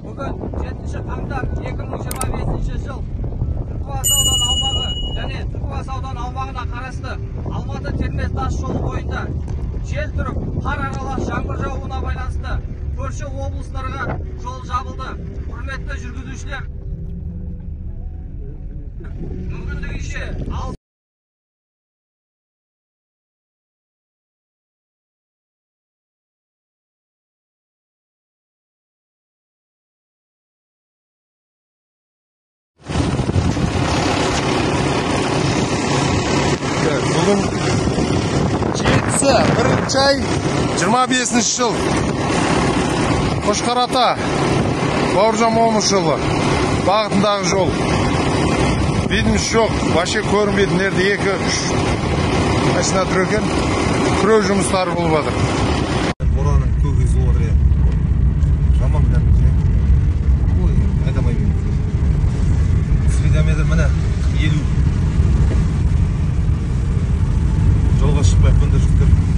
Бүгін 7 қаңтар 2025 жыл Түлкібас ауданы аумағы және Түлкібас ауданы аумағына қарасты Алматы Термез тас жолы бойында жел тұрып, қар аралас жаңбыр жаууына байланысты көрші облыстарға жол жабылды. Құрметті жүргізушілер, мүмкіндігінше алыс Бүгін 7-сі, 1 ай, 25 жыл. Қошқар ата, Бауыржан Момышұлы бағытындағы жол. Видимость жоқ, вообще көрінбейді. Мына жерде 2-3 машина тұр екен. Күреу жұмыстары болып жатыр. Боранның көгі үзіліп отыр. Жаман кәдімгідей. Ой, айта алмаймын. Спидометр міне 50. Жолға шықпай қойыңдар, жігіттер.